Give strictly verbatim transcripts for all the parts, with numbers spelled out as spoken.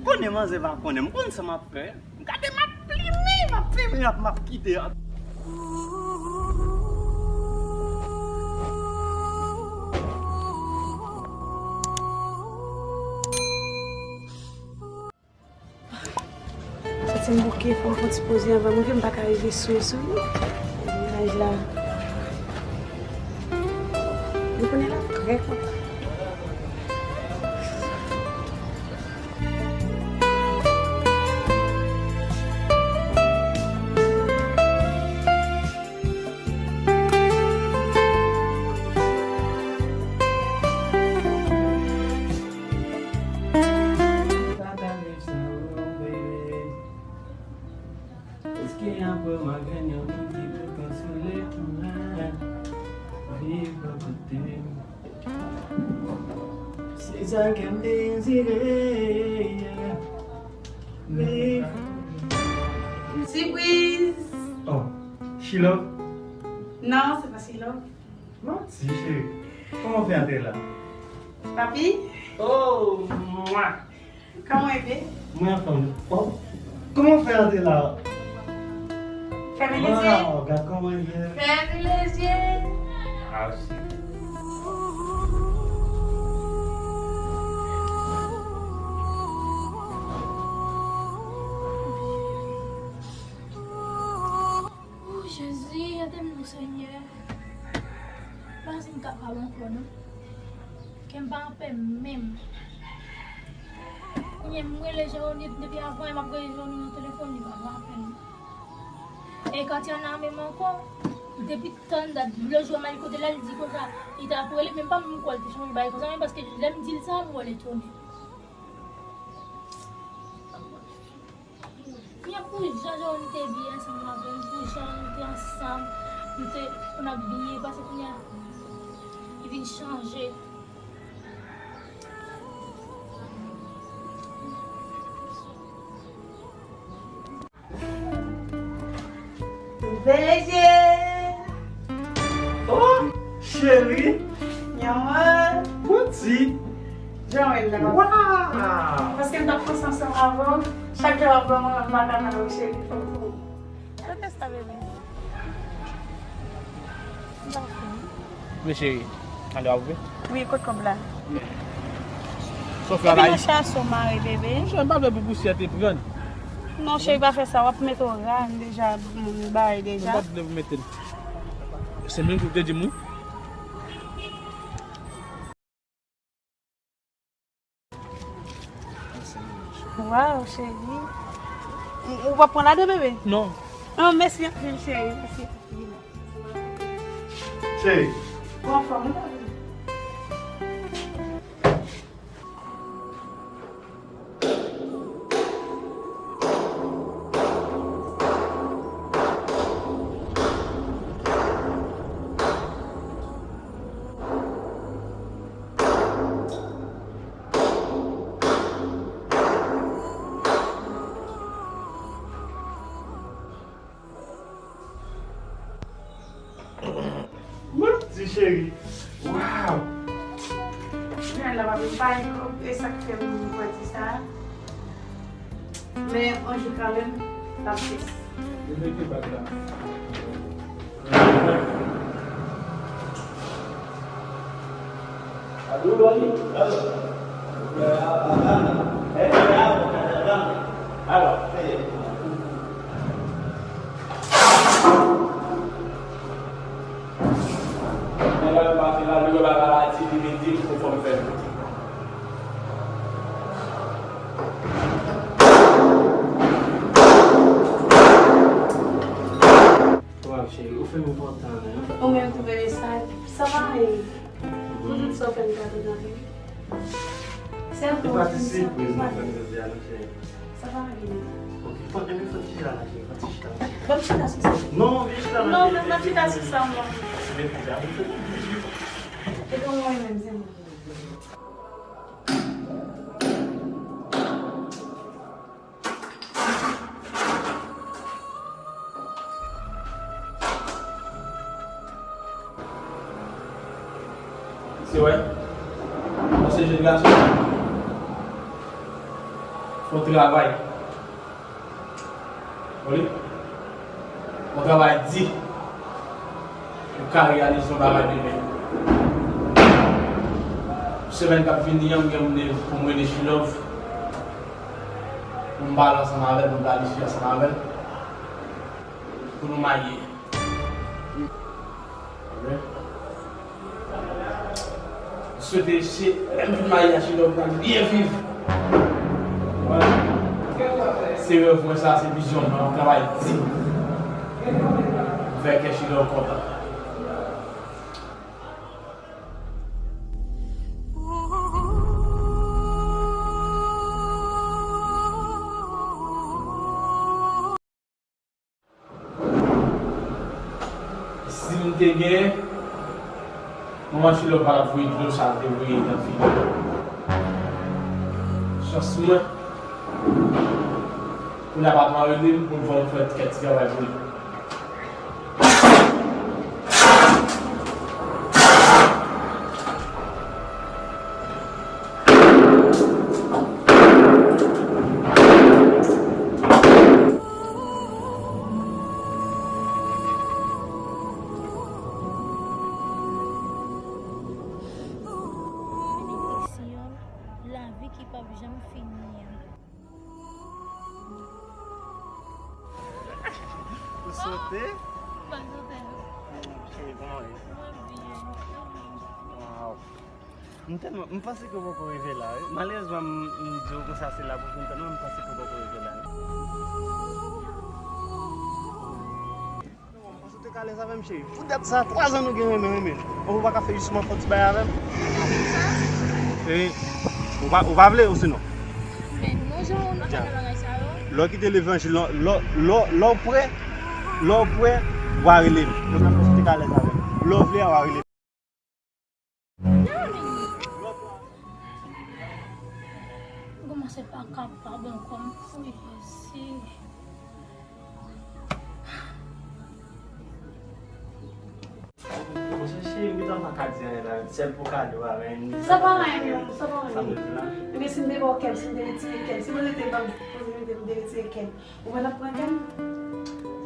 Konnen manzè pa konnen, m konn sa m ap fè. Gade, m ap plimen, m ap plimen, m ap, m ap kite a. Soti m bouke, fò m fè yon ti poze anvan m rive, m pa ka rive sou sou. Menaj la. Li konnen l ap trè kontan. Pataje sa ou, baby. Èske apre m a jwenn yon moun ki pou konsole mwen? Viv bò kote m. Se sa ke m dezire, yeah. Viv. Sipriz! Oh, Shilove? Non, se pa Shilove. Manti, cheri. Kòman w fè antre la? Papi? Oh, mwa! Kòman w ye? Mwen anfòm. Oh, kòman w fè antre la? Fèmen lezye. Wow, gad kòman l bèl. Fèmen lezye. Ah, si. O Jezi, ede m non, Senyè. M pa santi m kapab ankò non. Kè m pa anpè menm. Kounye a m rele Jeronite depi avan yè, m ap rele Jeronite nan telefòn, li pa pran apèl mwen. E Katiana menm ankò, depi tann dat, lòt jou a m al kote l, li di konsa li t ap rele, men m pa menm kwè l te chanje bagay konsa, men paske lè m di l sa, m wè l etone. Kounye a pou jan Jeronite te byen ansanm avè m, pou jan nou te ansanm, nou te konn ap byen pase, kounye a li vin chanje. Ouvè lezye! Oh, cheri! Yaman! Manti! Jan w wè l la. Wow! Paske m t ap panse ansanm avè w. Chak jou w ap ban mwen makana, wi, cheri. Fò m fou. Kote sa, bebe? Men cheri, ale w ap ouvri? Wi, kot kòb la? Sa w fè la? Epi nan chaso mare, bebe. Monchè, m pa vle pou pousyè te pran. Non, cheri, pa fè sa. W ap mete w ran deja, m bay deja. M pa vle pou mete l. Se menm kou w te di m, wi. Waw, cheri. Ou, ou p ap pran ladan, bebe? Non. Ah, mèsi anpil, cheri. Mèsi. Cheri. Ou anfòm, wi, papi? Manti, cheri. Waw! Jan la, papi, m pa gen kòb, e sa k fè m kwè di sa. Men, yon jou kanmenm, l ap fèt. Li mete bag la. Nèg la pase la, li wè bagay la di, li vin di m pou fò m fè l. Waw, cheri, ou fè m kontan, hein? Ou menm tou, bebe, sa, sa pa anyen. Pou tout sa w fè m gade nan vi. Se yon ti sipriz nou fè m jodi a, non, cheri. Sa pa anyen. Ok, fò, ebyen, fò n chita la, cheri, fò n chita la. Ban m chita sou sa. Non, vin chita la, cheri. Non, ban m chita sou sa, mwen. Ebyen, fò n chita. E kòman w ye menm, zen? Se vre? Bon, se jèn gason. Bon travay. Wi. Bon travay di. Ou ka reyalize yon bagay demen. Semèn k ap vini an, m gen yon moun pou m rele Chilove. Pou m pale ansanm avè l, pou m planifye ansanm avè l. Pou nou marye. Ok? M swete se lè m vin marye a, Chilove pral byen viv. Se rèv mwen sa, se vizyon mwen, m travay di. M fè kè Chilove kontan. Si m te gen, manman Chilove pa t ap voye dlo sa l te voye nan figi m. Chans mwen, kounye a patwon an rele m pou l voye m fè kèk ti travay pou li. Benediksyon, lavi ki p ap janm fini an. Ou sote? M pa sote non. Cheri, kòman w ye? Mwen byen. Waw. M tèlman, m panse ke w poko rive la, wi. Malerezman, m, m di w konsa, se la pou fin tan nan, m panse ke w poko rive la, non. M panse w te ka alèz avè m, cheri. Pou dat sa, twa zan nou gen renmen, renmen. Bon, ou pa ka fè jisman fè yon ti bagay avè m? E, ou pa, ou pa vle, osinon? Men non, jan ou nan fè bagay sa yo. Lè w kite levanjil, lè, lè, lè, lè w prè, lè w prè, w a rele m. Donk, m panse w te ka alèz avè m. Lè w vle a, w a rele m. M kòmanse pa kapab ankò, m fouye si. Monchè cheri, m gentan pa ka di anyen la, sèl pou kado a, men. Sa pa anyen, non, sa pa anyen. Sa m di la. Ebyen, si m te ba w kè m, si m te retire kè m, si mwen te ban m, poze mete m, m te retire kè m. Ou wè n ap pran kè m?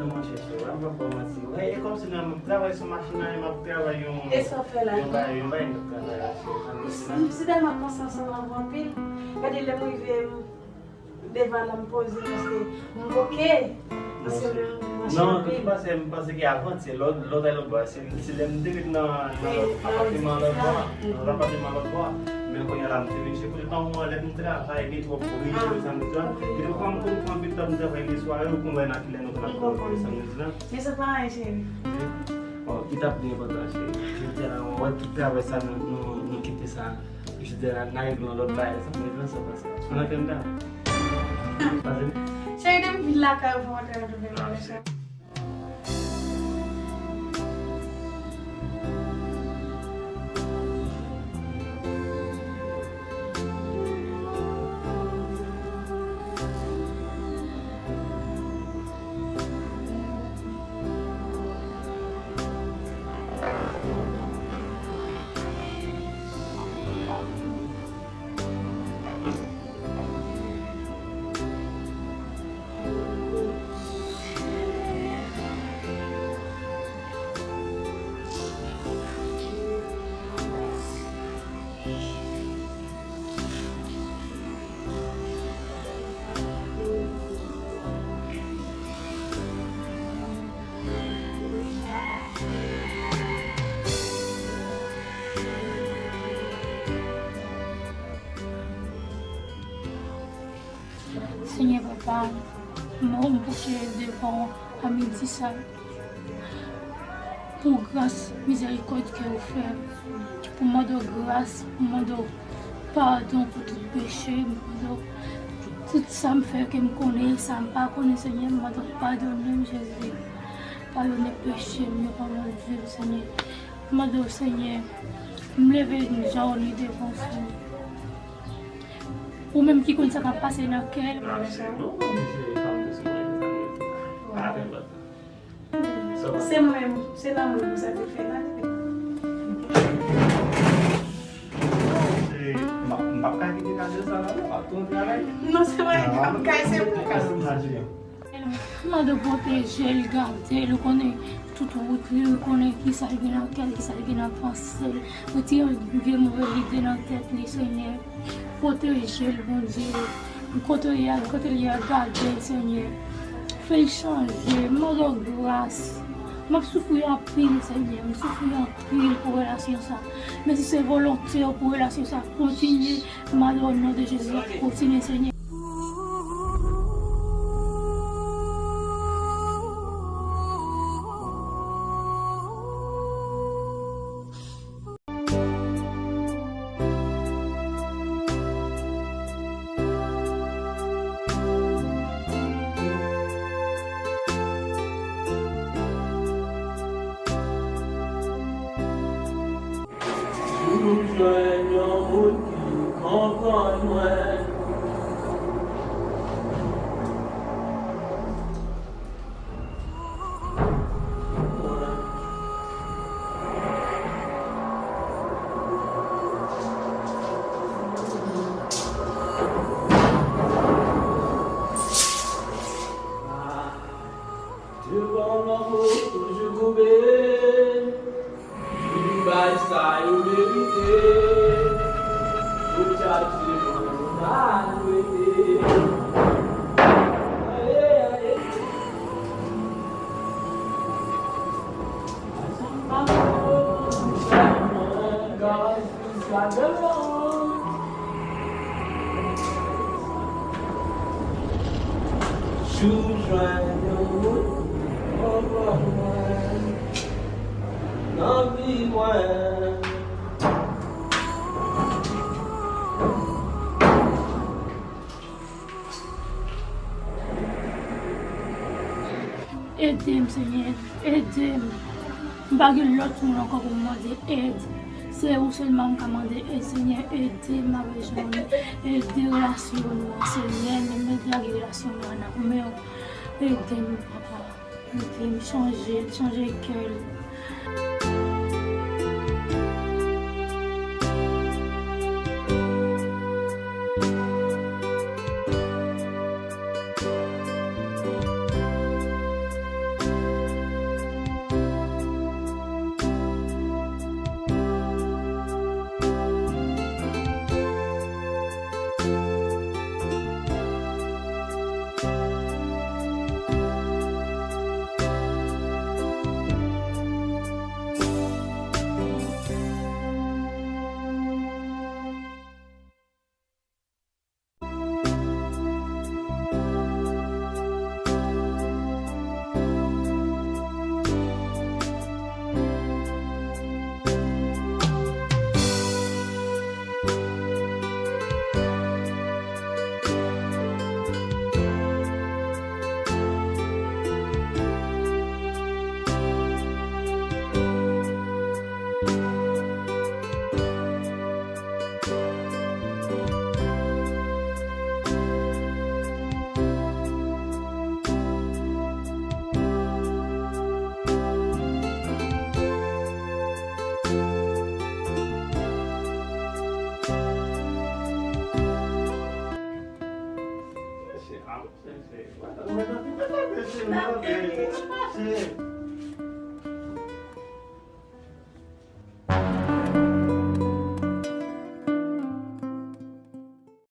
Non, monchè cheri, m p ap ba w manti. E, e kòmsi nan, m ap travay sou machin nan, e m ap travay yon, e sa w fè la, yon bagay, yon bagay m ap travay la, cheri. M, m si tèlman panse ansanm avè w anpil. Gade lè m rive, m, devan la, m poze, paske m boke. Paske m, m mache anpil. Non, tout pase, m panse ke avantyè, lòt, lòt ay lòt bò, se, se lè m te ret nan, nan lòt apartman lòt bò a, nan lòt apartman lòt bò a. Men kounye a la, m te vin chèche kote tan mwen, lè m travay, gen twòp bri, sa m di la. Gen de fwa m konn pran anpil tan m travay de sware, ou konn wè nan ki lè nou konn ap travay, sa m di la. Men sa pa anyen, cheri. Bon, ki t ap pi enpòtan, cheri? Jodi a la, mwen wè tout travay sa nou, nou, nou kite sa. Jodi a la, n a regle yon lòt bagay, sa m di la, sa pase. Ann antre anndan. Pase. Cheri, depi m vin lakay ou, fò m antre nan tout bagay sa. Senyè Papa, m, m pwoche devan w a midi sa, pou gras, mizerikòd ke ou fè m, pou mande w gras, pou mande w padon pou tout peche m, mande w tout sa m fè ke m konnen, sa m pa konnen, Senyè, m mande w padone m, Jezi. Padone peche m yo, pa mal viv, Senyè. M mande w, Senyè, m leve jan w li devan w, Senyè. Ou menm ki konn sa k ap pase nan kè. Se mwen, se nan mwen sa te fè la. E, m ap, m M p ap ka kite kado sa la non, m ap tounen travay. Non, se pa kay, se pou kado sa. Mande w pwoteje l, gade l, ou konnen tout wout li, ou konnen kisa l gen nan kè l, kisa l gen nan panse l. Retire vye move lide nan tèt li, Senyè. Pwoteje l, Bondye. Kote l ye a, kote l ye a, gade l, Senyè. Fè l chanje, mande w gras. M ap soufri anpil, Senyè, m soufri anpil pou relasyon sa. Men si se volonte w pou relasyon sa kontinye, mande w o non de Jezi, kontinye, Senyè. Si w jwenn yon moun ki konprann mwen, devan lanmou toujou koube. Li bay sa yo merite. Pou chache mwen nou maltrete. Aye, aye. Si w jwenn yon moun ki konprann mwen nan vi mwen. Ede m, Senyè, ede m. M pa gen lòt moun ankò pou m mande èd. Se ou sèlman m ka mande èd, Senyè, ede m, m ap bezwen w. Ede relasyon nou an, Senyè, men m lage relasyon nou an nan men w. Ede m, papa. Ede m chanje, chanje kè l.